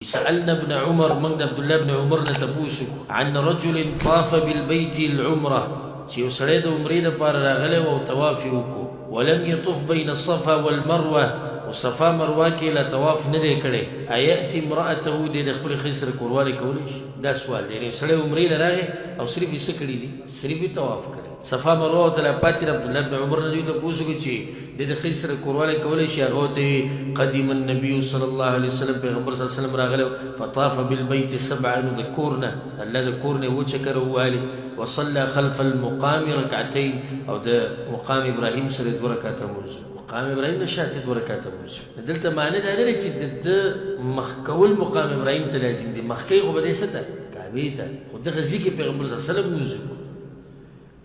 سألنا ابن عمر، موږ د عبدالله بن عمر نه تپوس وکړو، عن رجل طاف بالبيت العمرة، چې یو سړی د عمرې دپاره راغلی و او طواف یې وکړو، ولم یطف بین الصفا والمروه، خو صفا مروه کې لا طواف نه دی کړی، ایأتي امرأته، دی د خپلې ښځې سره کوروالی کولی شي؟ دا سوال دی. یعنې یو سړی عمرې له راغی او صرف یې څه کړي دي؟ صرف یې طواف کړی، صفا مروه ورته لا پاتې ده. عبدالله بن عمر نه دوی تپوس وکړو چې دی د ښځې سره کوروالی کولی شي؟ هغه ورته ویې قدم النبي صلی الله علیه وسلم، پیغمبر صلی الله علیه وسلم راغلی، فطاف بالبیت سبعا، نو د کور نه الله د کور نه یې وچکره ووهلې، وصلى خلف المقام رکعتین، او د مقام ابراهیم سره یې دوه رکعته لمونځ وکړو. مقام ابراهیم نه شاته دوه رکعته لمونځ وکړو. دلته معنی دا نه ده چې د ده مخ کول مقام ابراهیم ته لازم دی، مخ کوي خو به دی څه ته؟ کعبې ته، خو دغه ځای کې پیغمبر صلی الله علیه وسلم لمونځ وکړو.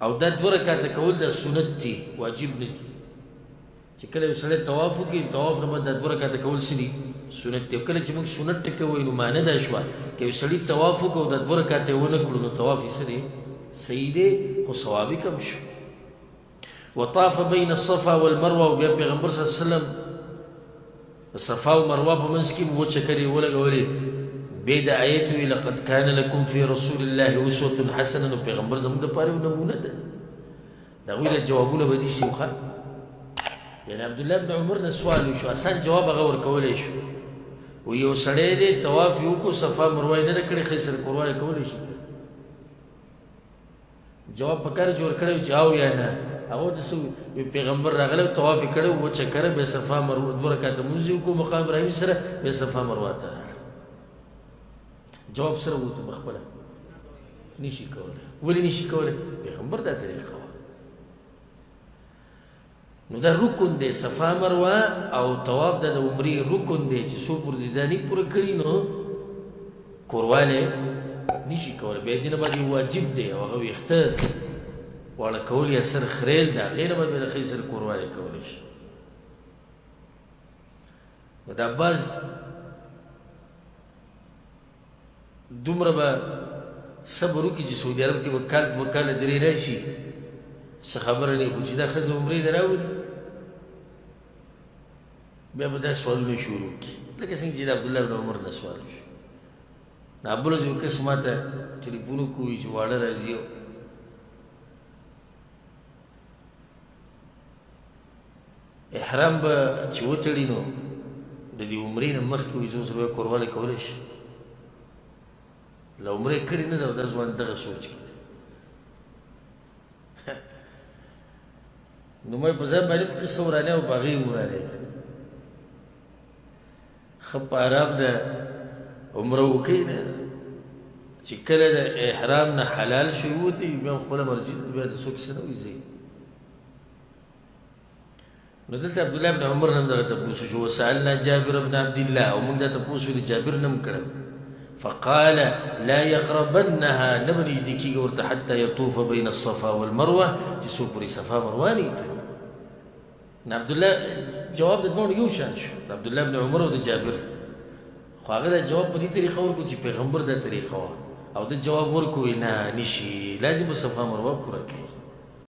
او دا دوه رکعته کول دا سنت دي، واجب نه دي. چې کله یو سړی طواف وکړي، طواف نه بعد دا دوه رکعته کول څه دي؟ سنت دي. او کله چې موږ سنت ټکی وایو نو معنی دا شوه که یو سړي طواف وکړو او دا دوه رکعته یې ونه کړو نو طواف یې څه دی؟ صحیح دی، خو ثواب یې کم شو. وطاف بین الصفا والمروه، او بیا پیغمبر صلی الله علیه وسلم د صفا او مروه په منځ کې اووه چکرې ولګولې. بیا د آیت وی لقد کان لکم فی رسول الله اسوة حسنه، نو پیغمبر زموږ دپاره یو نمونه ده. د هغوی دا جوابونه به داسې وو، ښه یعنې عبدالله بن عمر نه سوال وشو، اسان جواب هغه ورکولی شو. و یو سړی دی طواف یې وکړو، صفا مروه یې نه ده کړې، ښځې سره کوروالی کولی شي؟ جواب په کار چې ورکړی چې او یا نه. هغه ورته څه وویل؟ پیغمبر راغلی و، طواف یې کړی و، چکره، بیا صفا مروه دوه رکعته لمونځ یې وکړو مقام ابراهیم سره، بیا صفا مروه ته راغی. جواب سره ووته په خپله نشي کولی. ولې نشي کولی؟ پیغمبر دا طریقه وه. نو دا رکن دی صفا مروه او طواف، دا د عمرې رکن دی چې څو پورې دا نه پوره کړي نو کوروالی نشي کولی. بیا دې نه بعد یو واجب دی او هغه ویښته واړه کول یا سر خریل، د هغې نه بعد بیا د ښځې سره کوروالی کولی شي. نو دا بعض دومره به صبر وکړي چې سعودي عرب کې به کال دوه کاله درې راشي، څه خبره نه، خو چې دا ښځه عمرې ته راولي بیا به دا سوالونه شروع کړي، لکه څنګه چې د عبدالله بن عمر نه سوال وشو. نو بل ورځ یو کس ما ته ټلیفون وکړو چې واړه راځي او احرام به چې وتړي نو د دې عمرې نه مخکې وایي زه سره کوروالی کولی شي، له عمرې کړې نه ده او دا ځوان دغه سوچ کې دی. نو ما یې په ځان باندې هم قصه ورانه او په هغې هم ورانه کړه. ښه په آرام ده عمره وکړي نه، چې کله د احرام نه حلال شي ووتي بیا هم خپله مرضي ده، بیا ته څوک څه نه وایي ځئ. نو دلته عبدالله بن عمر نه هم دغه تپوس وشو، وسألنا جابر بن عبدالله، او موږ دا تپوس د جابر نه هم کړی، فقال لا يقربنها، نه به نږدې کېږي ورته حتی يطوف بین الصفا والمروه، چې څو پورې صفا مروه نه کړي. نو عبدالله جواب د دواړو یو شان شو، د عبدالله بن عمر او د جابر. خو هغه دا جواب په دې طریقه ورکړو چې پیغمبر دا طریقه وه، او د جواب ورکړو نه نشي، لازم به صفا مروه پوره کوي.